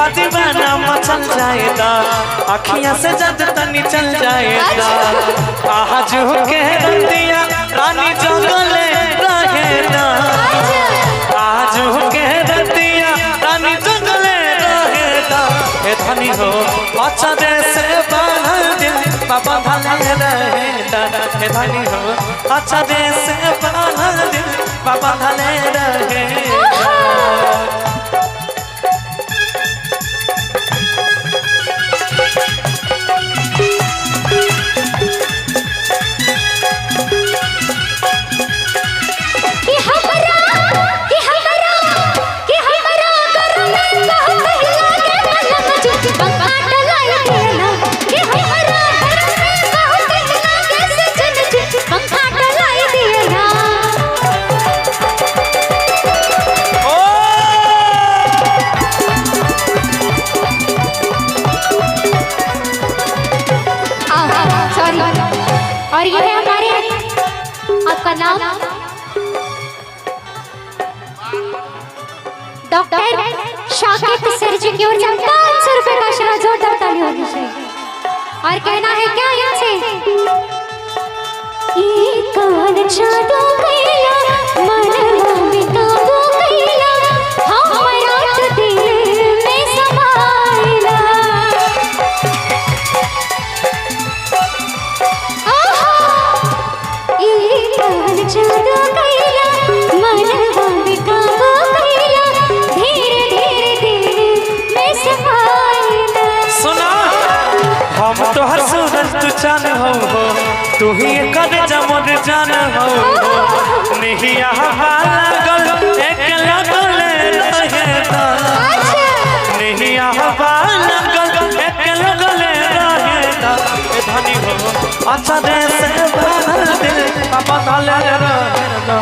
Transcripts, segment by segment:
दिलवा दीवाना मचल जाएगा, अखियां से जद तनी चल जाएगा। आहा जो के रतिया रानी जगले रहेगा, आज के रतिया रानी जगले रहेगा। ए धनी हो अच्छा जैसे बांधल दिल बाबा धले रहेगा। ए धनी हो अच्छा जैसे बांधल दिल बाबा धले रहेगा। कि हमरा कि हमरा कि हमरा गरमे बहुत लागे मलम जी पंखा डलाई देना। कि हमरा गरमे बहुत लागे सजन जी पंखा डलाई देना। ओ सॉरी। और ये है हमारे, आपका नाम डॉक्टर शाकिब सर जी की ओर से 500 रुपए का आशीर्वाद, जोरदार ताली होनी चाहिए। और कहना है क्या इनसे, ई कौन जादू कैला मनवा में काबू कैला, हमरा तो दिल में समाइला। आहा, ई कौन जादू कैला मनवा में काबू कैला, धीरे धीरे दिल में समाइला। सुना हम तो हर सूरज तू चान हो, तू ही कर जमर जान हो। नहीं हवा लागल एक लगल रहेगा, नहीं हवा लागल एक लगल रहेगा। ए धनी हो अच्छा जैसे बांधल दिल बाबा धले रहेगा।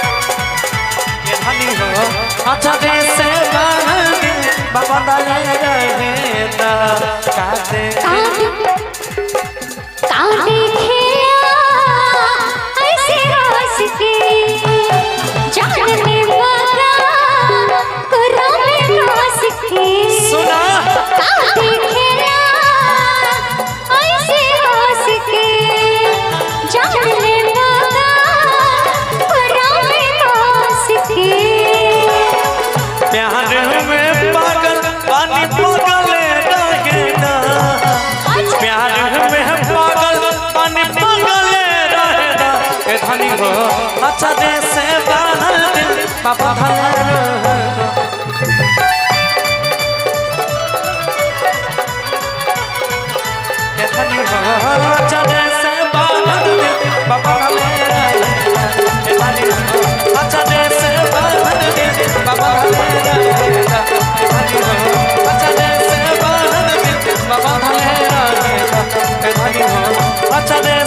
ए धनी हो अच्छा जैसे बांधल दिल बाबा धले रहेगा। काते कांटे खेला ऐसे हंस के जानने वाला कुरा में हंस के। सुना कांटे खेला ऐसे हंस के जानने वाला कुरा में हंस के। प्यार में पागल पानी पागल रहेगा, प्यार में पागल पानी पागल रहेगा। ए धनी हो अच्छा जैसे बांधल दिल बाबा धले रहेगा। ए धनी हो अच्छा जैसे बांधल दिल बाबा धले रहेगा। ए धनी हो अच्छा जैसे बांधल दिल बाबा धले रहेगा। ए धनी हो अच्छा जैसे बांधल दिल बाबा धले रहेगा। ए धनी हो अच्छा जैसे